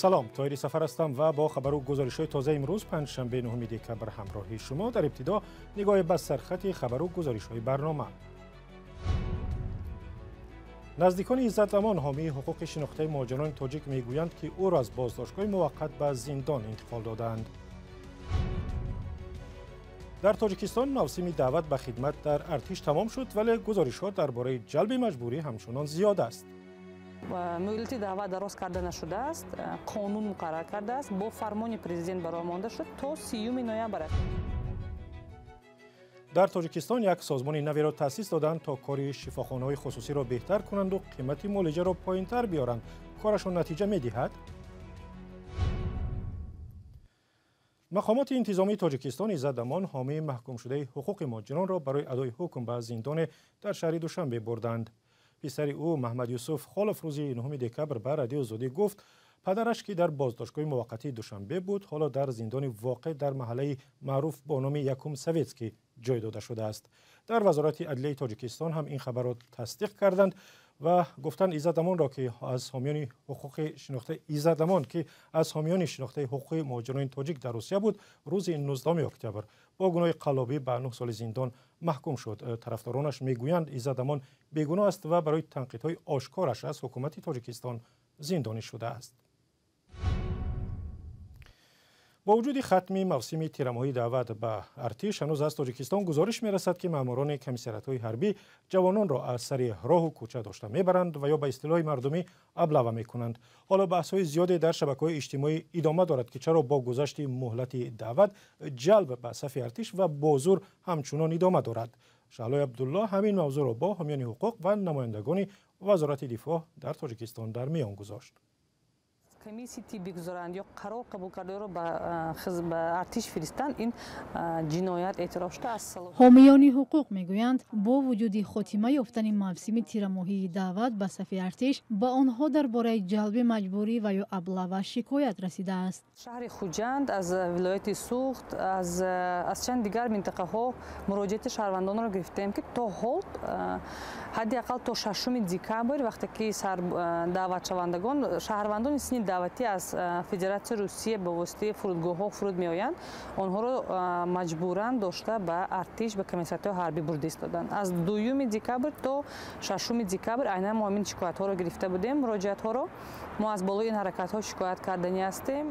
Салом, Тоҳири Сафар ҳастам ва бо хабару гузоришҳои тозаи имрӯз панҷшанбе 9 декабр ҳамроҳи шумо. Дар ибтидо нигоҳе ба сархати хабару гузоришҳои барнома. Наздикони Иззат Амон, ҳомии ҳуқуқи шинохтаи муҳоҷирони тоҷик, мегӯянд, ки ӯро аз боздоштгоҳи муваққат ба зиндон интиқол додаанд. Дар Тоҷикистон мавсими даъват ба хидмат дар артиш тамом шуд, вале гузоришҳо дар бораи ҷалби маҷбурӣ ҳамчунон зиёд аст. Муҳлати даъват дароз карда нашудааст, қонун муқаррар кардааст, бо фармони президент барои монда шуд то 30 ноябр. Дар Тоҷикистон як созмони наверо таъсис доданд, то кори шифохонаҳои хусусиро беҳтар кунанду қимати муолиҷаро поинтар биёранд. Корашон натиҷа медиҳад? Мақомоти интизомии Тоҷикистон Иззат Амон, ҳомии маҳкумшудаи ҳуқуқи муҳоҷиронро барои адои ҳукм ба зиндоне дар шаҳри Душанбе бурданд. Писари ӯ Маҳмад Юсуф Холов рӯзи 9 декабр ба Радиои Озодӣ гуфт, падараш, ки дар боздоштгоҳи муваққатии Душанбе буд, ҳоло дар зиндони воқеъ дар маҳаллаи маъруф бо номи Якум Советский ҷой дода шудааст. Дар Вазорати адлияи Тоҷикистон ҳам ин хабарро тасдиқ карданд ва гуфтанд, Иззат Амонро, ки аз ҳомиёни ҳуқуқи шинохтаи Иззат Амон, ки аз ҳомиёни шинохтаи ҳуқуқи муҳоҷирони тоҷик дар Русия буд, рӯзи 19 октябр бо гуноҳи қаллобӣ ба 9 соли зиндон маҳкум шуд. Тарафдоронаш мегӯянд, Иззат Амон бегуноҳ аст ва барои танқидҳои ошкораш аз ҳукумати Тоҷикистон зиндонӣ шудааст. Бо вуҷуди хатми мавсими тирамоҳии даъват ба артиш, ҳанӯз аз Тоҷикистон гузориш мерасад, ки маъмурони комиссариятҳои ҳарбӣ ҷавононро аз сари роҳу кӯча дошта мебаранд ва ё ба истилоҳи мардумӣ аблава мекунанд. Ҳоло баҳсҳои зиёде дар шабакаҳои иҷтимоӣ идома дорад, ки чаро бо гузашти муҳлати даъват ҷалб ба сафи артиш ва бо зур ҳамчунон идома дорад. Шаҳлои Абдулло ҳамин мавзӯъро бо ҳомиёни ҳуқуқ ва намояндагони Вазорати дифоъ дар Тоҷикистон дар миён гузошт. Комиссияи тиббӣ гузоранд ё қарор қабул кардаро ба артиш фиристанд, ин ҷиноят эътироф шудааст. Ҳомиёни ҳуқуқ мегӯянд, бо вуҷуди хотима ёфтани мавсими тирамоҳии даъват ба сафи артиш, ба онҳо дар бораи ҷалби маҷбурӣ ва ё аблава шикоят расидааст. Шаҳри Хуҷанд, аз вилояти Суғд, аз чанд дигар минтақаҳо муроҷиати шаҳрвандонро гирифтем, ки то ҳол ҳадди ақал то 6 декабр, вақте ки даъватшавандагон шаҳрвандони синни даъватӣ аз Федератсияи Русия ба воситаи фурудгоҳҳо фуруд меоянд, онҳоро маҷбуран дошта ба артиш, ба комиссариятҳои ҳарбӣ бурда истоданд. Аз 2 декабр то 6 декабр айнан мо ҳамин шикоятҳоро гирифта будем, муроҷиатҳоро. Мо аз болои ин ҳаракатҳо шикоят карданӣ ҳастем.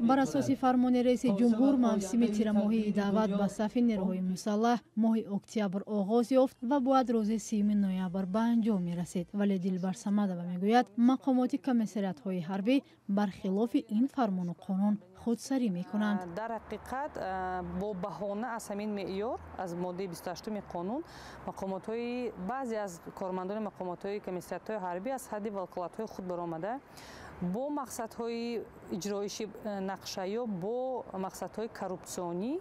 Бар асоси фармони раиси ҷумҳур, мавсими тирамоҳии даъват ба сафи нерӯҳои мусаллаҳ моҳи октябр оғоз ёфт ва бояд рӯзи 30 ноябр ба анҷом мерасид. Вале Дилбар Самадова мегӯяд, мақомоти комиссариятҳои ҳарбӣ бархилофи ин фармону қонун худсарӣ мекунанд. Дар ҳақиқат бо баҳона аз ҳамин меъёр, аз моддаи 28 қонун, мақомотҳои баъзе аз кормандони мақомотҳои комиссариятҳои ҳарбӣ аз ҳадди ваколатҳои худ баромада бо мақсадҳои иҷроиши нақша ё бо мақсадҳои коррупсионӣ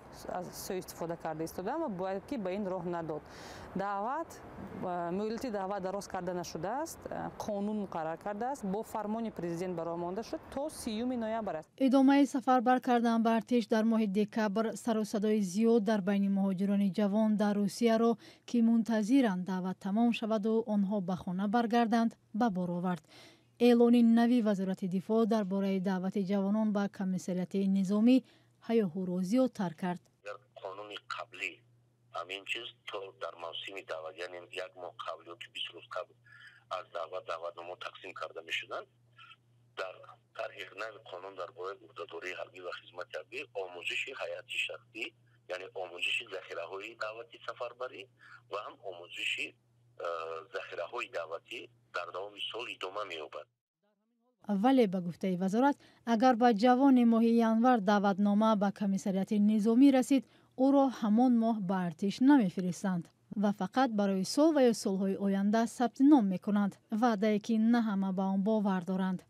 суистифода карда истоданд ва бояд ки ба ин роҳ надод. Даъват, муҳлати даъват дароз карда нашудааст, қонун муқаррар кардааст, бо фармони президент барои монда шуд то 30 ноябр аст. Идомаи сафарбар кардан ба артиш дар моҳи декабр сару садои зиёд дар байни муҳоҷирони ҷавон дар Русияро, ки мунтазиранд даъват тамом шаваду онҳо ба хона баргарданд, ба бор овард. Эълони нави Вазорати дифоъ дар бораи даъвати ҷавонон ба комиссариати низомӣ ҳаёҳуро зиёдтар кард. Дар қонуни қаблӣ ҳамин чиз то дар мавсими даъват, яъне як моҳ қабл ё 20 рӯз қабл аз даъват даъватнома тақсим карда мешуданд. Дар тарҳи нави қонун дар бораи ӯҳдадории ҳарбӣ ва хизмати ҳарбӣ омӯзиши ҳайати шахсӣ, яъне омӯзиши захираҳои даъвати сафарбарӣ ва ҳам омӯзиши захираҳои даъватӣ дар давоми сол идома меёбад. Вале ба гуфтаи вазорат, агар ба ҷавони моҳи январ даъватнома ба комиссариати низомӣ расид, ӯро ҳамон моҳ ба артиш намефиристанд ва фақат барои сол ва ё солҳои оянда сабти ном мекунанд, ваъдае ки на ҳама ба он бовар доранд.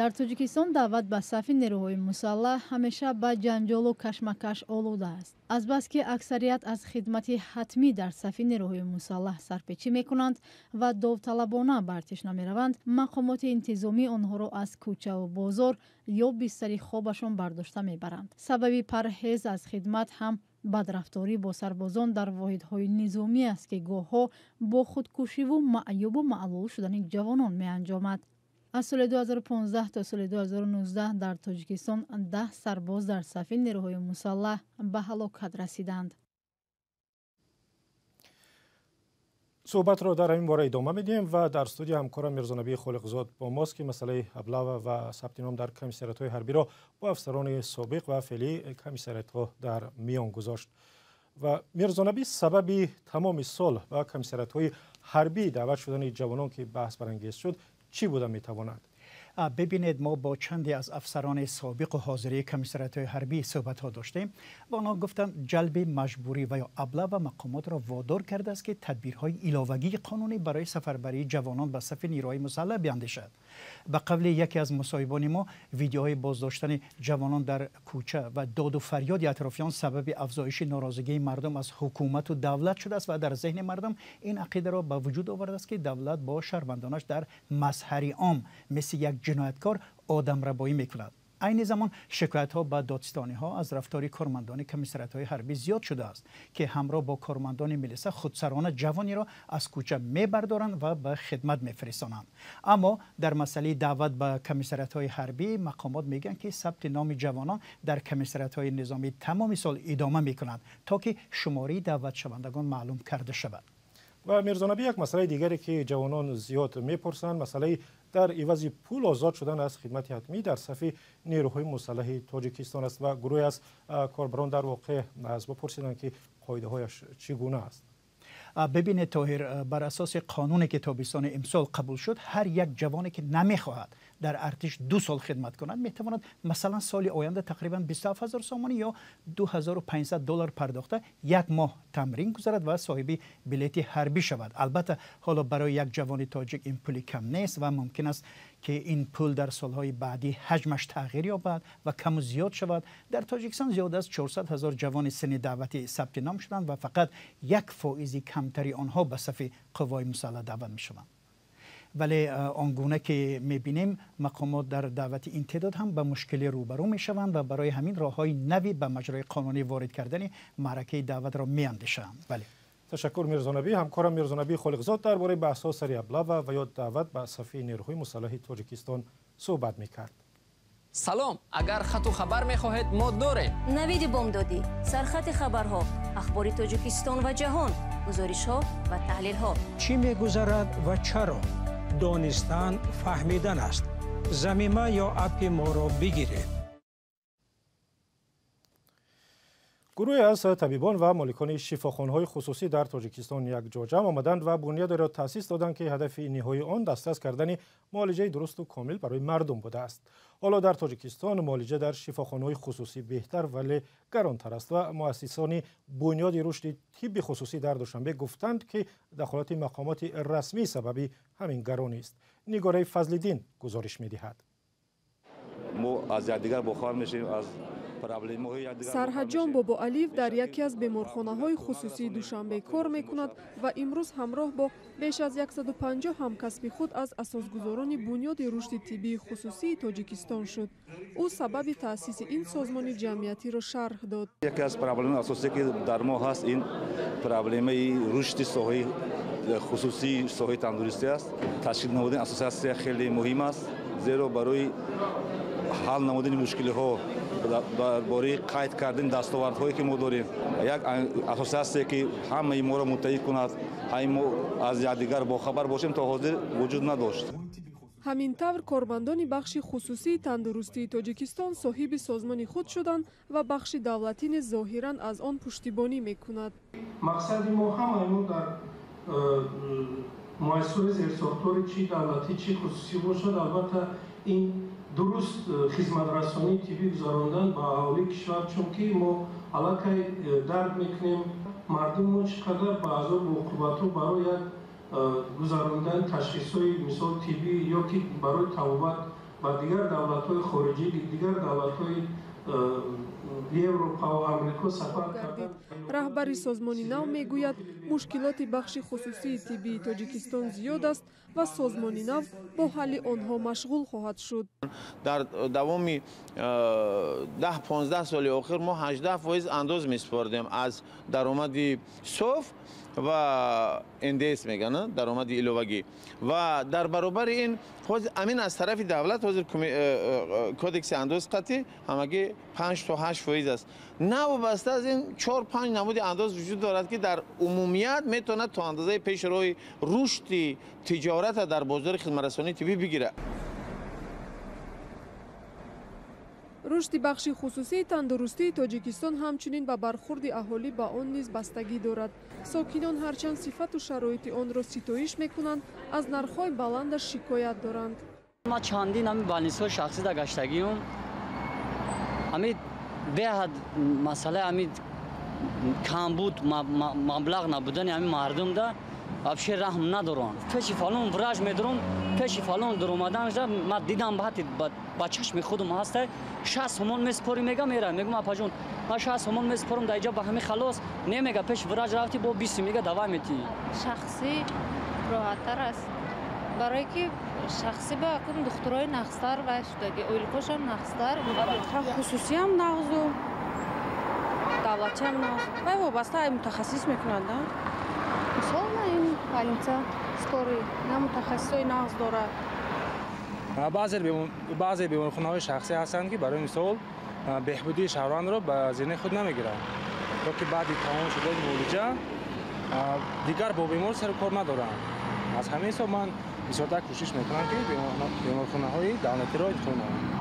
Дар Тоҷикистон даъват ба сафи нерӯҳои мусаллаҳ ҳамеша ба ҷанҷолу кашмакаш олуда аст. Азбаски аксарият аз хидмати ҳатмӣ дар сафи нерӯҳои мусаллаҳ сарпечӣ мекунанд ва довталабона ба артиш намераванд, мақомоти интизомӣ онҳоро аз кӯчаву бозор ё бистари хобашон бардошта мебаранд. Сабаби парҳез аз хидмат ҳам Бадрафторӣ бо сарбозон дар воҳидҳои низомӣ аст, ки гоҳҳо бо худкушиву маъюбу маълул шудани ҷавонон меанҷомад. Аз соли 2015 то соли 2019 дар Тоҷикистон 10 сарбоз дар сафи нерӯҳои мусаллаҳ ба ҳалокат расиданд. Суҳбатро дар ҳамин бора идома медиҳем ва дар студия ҳамкорам Мирзонабии Холиқзод бо мост, ки масъалаи облава ва сабти ном дар комиссариятҳои ҳарбиро бо афсарони собиқ ва феълии комиссариятҳо дар миён гузошт. Ва Мирзонабӣ, сабаби тамоми сол ба комиссариятҳои ҳарбӣ даъват шудани ҷавонон, ки баҳсбарангез шуд, чӣ буда метавонад? Бибинед, мо бо чанде аз афсарони собиқу ҳозирии комиссариятҳои ҳарбӣ суҳбатҳо доштем ва онҳо гуфтанд, ҷалби маҷбурӣ ва ё облава мақомотро водор кардааст, ки тадбирҳои иловагии қонунӣ барои сафарбарии ҷавонон ба сафи нерӯҳои мусаллаҳ биандешад. Ба қавли яке аз мусоҳибони мо, видеоҳои боздоштани ҷавонон дар кӯча ва доду фарёди атрофиён сабаби афзоиши норозигии мардум аз ҳукумату давлат шудааст ва дар зеҳни мардум ин ақидаро ба вуҷуд овардааст, ки давлат бо шаҳрвандонаш дар мазҳари ом мисли як ҷинояткор одамрабоӣ мекунад. Айни замон шикоятҳо ба додситониҳо аз рафтори кормандони комиссариятҳои ҳарбӣ зиёд шудааст, ки ҳамроҳ бо кормандони милиса худсарона ҷавониро аз кӯча мебардоранд ва ба хидмат мефиристонанд. Аммо дар масъалаи даъват ба комиссариятҳои ҳарбӣ мақомот мегӯянд, ки сабти номи ҷавонон дар комиссариятҳои низомӣ тамоми сол идома мекунанд, то ки шумораи даъватшавандагон маълум карда шавад. Ва Мирзонабӣ, як масъалаи дигаре, ки ҷавонон зиёд мепурсанд, масъалаи дар ивази пул озод шудан аз хидмати ҳатмӣ дар сафи нерӯҳои мусаллаҳи Тоҷикистон аст ва гурӯҳе аз корбарон дар воқеъ аз мо пурсиданд, ки қоидаҳояш чӣ гуна аст. Бибинед Тоҳир, бар асоси қонуне ки тобистони имсол қабул шуд, ҳар як ҷавоне ки намехоҳад дар артиш 2 сол хидмат кунад, метавонад масалан соли оянда тақрибан 27 ҳазор сомонӣ ё 2500 доллар пардохта як моҳ тамрин гузарад ва соҳиби билети ҳарбӣ шавад. Албатта, ҳоло барои як ҷавони тоҷик ин пули кам нест ва мумкин аст, ки ин пул дар солҳои баъдӣ ҳаҷмаш тағйир ёбад ва каму зиёд шавад. Дар Тоҷикистон зиёд аз 400 ҳазор ҷавони синни даъватӣ сабти ном шуданд ва фақат 1% камтари онҳо ба сафи қувваҳои мусаллаҳ даъват мешаванд. Вале он гуна ки мебинем, мақомот дар даъвати ин теъдод ҳам ба мушкилӣ рӯбарӯ мешаванд ва барои ҳамин роҳҳои нави ба маҷрои қонунӣ ворид кардани маъракаи даъватро меандешанд. Бале. Ташаккур Мирзонабӣ. Ҳамкорам Мирзонабӣ Холиқзод дар бораи баҳсҳо сари облава ва ё даъват ба сафи нерӯҳои мусаллаҳи Тоҷикистон суҳбат мекард. Салом, агар хату хабар мехоҳед, мо дорем. Навиди бомдодӣ, сархати хабарҳо, ахбори Тоҷикистон ва ҷаҳон, гузоришҳо ва таҳлилҳо. Чӣ мегузарад ва чаро? Донистан фаҳмидан аст. Замима ё аппи моро бигиред. Гурӯҳе аз табибон ва моликони шифохонаҳои хусусӣ дар Тоҷикистон якҷо ҷамъ омаданд ва бунёдеро таъсис доданд, ки ҳадафи ниҳоии он дастрас кардани муолиҷаи дурусту комил барои мардум будааст. Ҳоло дар Тоҷикистон муолиҷа дар шифохонаҳои хусусӣ беҳтар, вале гаронтар аст ва муассисони бунёди рушди тибби хусусӣ дар Душанбе гуфтанд, ки дахолати мақомоти расмӣ сабаби ҳамин гаронист. Нигораи Фазлиддин гузориш медиҳад. Мо аз якдигар бохабар мешавем, аз Сарҳаҷон Бобоалиев дар яке аз беморхонаҳои хусусии Душанбе кор мекунад ва имрӯз ҳамроҳ бо беш аз 150 ҳамкасби худ аз асосгузорони бунёди рушди тиббии хусусии Тоҷикистон шуд. Ӯ сабаби таъсиси ин созмони ҷамъиятиро шарҳ дод. Яке аз проблемаи асосие, ки дар мо ҳаст, ин проблемаи рушди соҳаи хусусии соҳаи тандурустӣ аст. Ташкил намудани ассотсиатсия хеле муҳим аст, зеро барои ҳал намудани мушкилиҳо, дар бораи қайд кардани дастовардҳое, ки мо дорем, як ассотсиатсие, ки ҳамаи моро муттаҳид кунад, ҳамаи мо аз якдигар бохабар бошем, то ҳозир вуҷуд надошт. Ҳамин тавр кормандони бахши хусусии тандурустии Тоҷикистон соҳиби созмони худ шуданд ва бахши давлатӣ низ зоҳиран аз он пуштибонӣ мекунад. Мақсади мо ҳамаи мо дар муассисаҳои зерсохтори чӣ давлатӣ, чӣ хусусӣ бошад, албатта ин дуруст хизматрасонии тиббӣ гузарондан ба аҳолии кишвар, чунки мо аллакай дарк мекунем мардуми мо чӣ қадар ба азобу уқубатҳо барои як гузарондани ташхисҳои мисол тиббӣ ё ки барои табобат ба дигар давлатҳои хориҷӣ, дигар давлатҳои Европа ва Амрико сафар карданд. Раҳбари созмони нав мегӯяд, Мушкилоти бахши хусусии тиббии Тоҷикистон зиёд аст ва созмони нав бо ҳалли онҳо машғул хоҳад шуд. Дар давоми 10-15 соли охир мо 18% андоз месупордем аз даромади соф ва НДС мегӯянд, даромади иловагӣ. Ва дар баробари ин амин аз тарафи давлат ҳозир кодекси андоз қатъӣ ҳамагӣ 5 то 8% аст. Новобаста аз ин 4-5 намуди андоз вуҷуд дорад, ки дар умумият метавонад то андозаи пеши роҳи рушди тиҷората дар бозори хизматрасонии тиббӣ бигирад. Рушди бахши хусусии тандурустии Тоҷикистон ҳамчунин ба бархурди аҳолӣ ба он низ бастагӣ дорад. Сокинон ҳарчанд сифату шароити онро ситоиш мекунанд, аз нархҳои баландаш шикоят доранд. Ма чандин ҳами больницаҳои шахсӣ да гаштагиюм, ҳами беҳад масъалаи ҳами камбуд, маблағ набудани ҳами мардумда вообще раҳм надоранд. Пеши фалон врач медурам, пеши фалон дуромаданашда ман дидам, ҳатти ба чашми худам ҳаста, 60 сомон месупорӣ, мега мера, мегум апаҷон, ман 60 сомон месупорам, дар иҷа ба ҳами халос не, мега пеши врач рафти бо 20 мега давай метӣ. Шахсӣ роҳаттар аст, барое ки шахсӣ ба акун духтурои нағзтар вай шудаги, ойликошам нағзтар. Хусусиам нағзу, давлатиам нағз. Вай вобаста мутахассис мекунад, да? Мисол, ин больница скорый на мутахассисои нағз дорад. Баъзе беморхонаҳои шахсӣ ҳастанд, ки барои мисол беҳбудии шаҳрвандро ба зинаи худ намегиранд, то ки баъди тамом шудани муолиҷа дигар бо бемор сару кор надоранд. Аз ҳамин ҳисоб ман бисёртар кӯшиш мекунам, ки беморхонаҳои давлатиро интихоб намоям.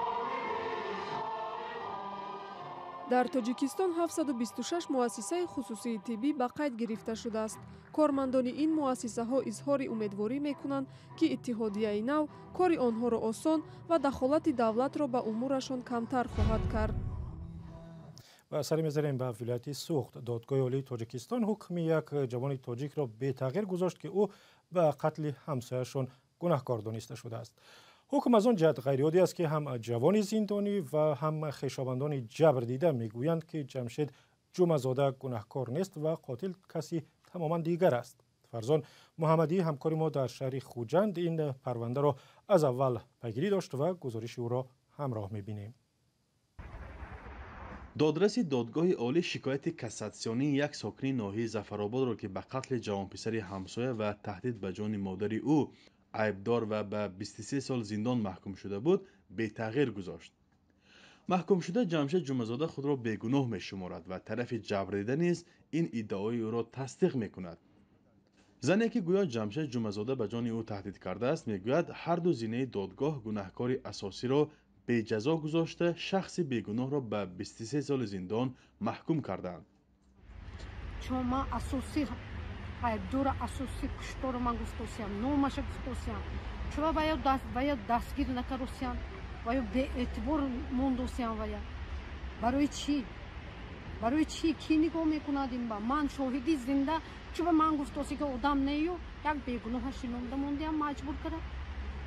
Дар Тоҷикистон 726 муассисаи хусусии тиббӣ ба қайд гирифта шудааст. Кормандони ин муассисаҳо изҳори умедворӣ мекунанд, ки иттиҳодияи нав кори онҳоро осон ва дахолати давлатро ба умурашон камтар хоҳад кард. Ва сари мезанем ба вилояти Суғд. Додгоҳи олии Тоҷикистон ҳукми як ҷавони тоҷикро бетағйир гузошт, ки ӯ ба қатли ҳамсояшон гунаҳкор дониста шудааст. Ҳукм аз он ҷиҳат ғайриоддӣ аст, ки ҳам ҷавони зиндонӣ ва ҳам хешовандони ҷабрдида мегӯянд, ки Ҷамшед Ҷумъазода гунаҳкор нест ва қотил каси тамоман дигар аст. Фарзон Муҳаммадӣ, ҳамкори мо дар шаҳри Хуҷанд, ин парвандаро аз аввал пайгирӣ дошт ва гузориши ӯро ҳамроҳ мебинем. Додраси додгоҳи олӣ шикояти кассатсионии як сокини ноҳияи Зафарободро, ки ба қатли ҷавонписари ҳамсоя ва таҳдид ба ҷони модари ӯ айбдор ва ба 23 сол зиндон маҳкум шуда буд, бетағйир гузошт. Маҳкумшуда Ҷамшед Ҷумъазода худро бегуноҳ мешуморад ва тарафи ҷабрдида низ ин иддаои ӯро тасдиқ мекунад. Зане, ки гӯё Ҷамшед Ҷумъазода ба ҷони ӯ таҳдид кардааст, мегӯяд ҳарду зинаи додгоҳ гунаҳкори асосиро беҷазо гузошта, шахси бегуноҳро ба 23 соли зиндон маҳкум кардаанд. Чун ман асосӣ айбдора, асосӣ кушторо ман гуфтосиям, номаша гуфтосиям, чура вая дастгир накаросиям, вая беэътибор мондосиям. Вая барои чӣ? Барои чӣ? Кӣ нигоҳ мекунад ин ба ман? Шоҳиди зинда чуба ман гуфтоси, ки одам нею як бегуноҳа шинонда мондиям, маҷбур кара.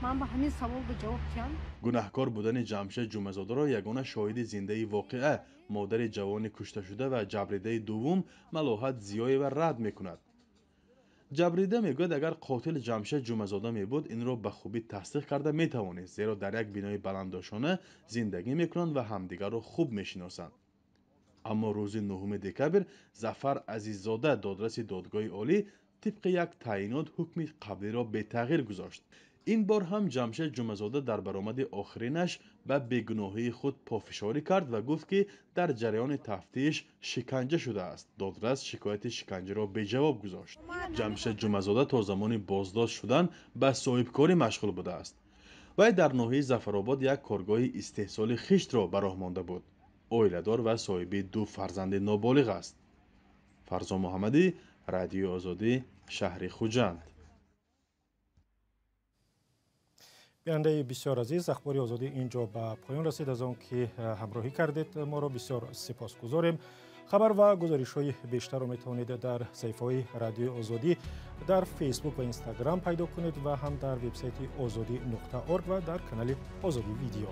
Ман ба ҳамин савол ба ҷавоб диҳам. Гунаҳкор будани Ҷамшед Ҷумъазодаро ягона шоҳиди зиндаи воқеа, модари ҷавони кушташуда ва ҷабридаи дуввум Малоҳат Зиёева рад мекунад. Ҷабрида мегӯяд, агар қотил Ҷамшед Ҷумъазода мебуд, инро ба хубӣ тасдиқ карда метавонист, зеро дар як бинои баландошона зиндагӣ мекунанд ва ҳамдигарро хуб мешиносанд. Аммо рӯзи 9 декабр Зафар Азиззода, додраси додгоҳи олӣ, тибқи як таъйинот ҳукми қаблиро бетағйир гузошт. Ин бор ҳам Ҷамшед Ҷумъазода дар баромади охиринаш ба бегуноҳии худ пофишорӣ кард ва гуфт, ки дар ҷараёни тафтиш шиканҷа шудааст. Додрас шикояти шиканҷаро беҷавоб гузошт. Ҷамшед Ҷумъазода то замони боздошт шудан ба соҳибкорӣ машғул будааст. Вай дар ноҳияи Зафаробод як коргоҳи истеҳсоли хиштро ба роҳ монда буд. Оиладор ва соҳиби ду фарзанди ноболиғ аст. Фарзон Муҳаммадӣ, Радиои Озодӣ, шаҳри Хуҷанд. Бинандаи бисёр азиз, Ахбори Озодӣ инҷо ба поён расид. Аз он ки ҳамроҳӣ кардед, моро бисёр сипосгузорем. Хабар ва гузоришҳои бештарро метавонед дар саҳифаҳои Радиои Озодӣ дар Фейсбук ва Инстаграм пайдо кунед ва ҳам дар вебсайти озодӣ.орг ва дар канали Озодӣ Видео.